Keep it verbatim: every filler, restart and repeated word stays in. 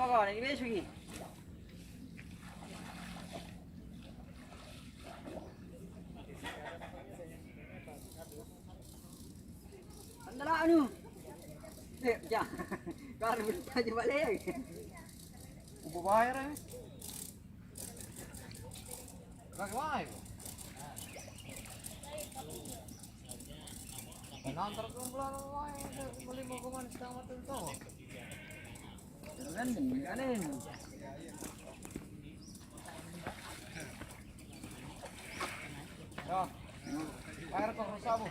Apa, dibesuki? Andala anu. Eh, ja. Baru bertanya balik. Ubu bayar, eh. Bagaimana itu? Nanti aku pulang, beli mau kemana setengah mati itu? Kan, kan. Ya. Bayar kok rusak, Bu.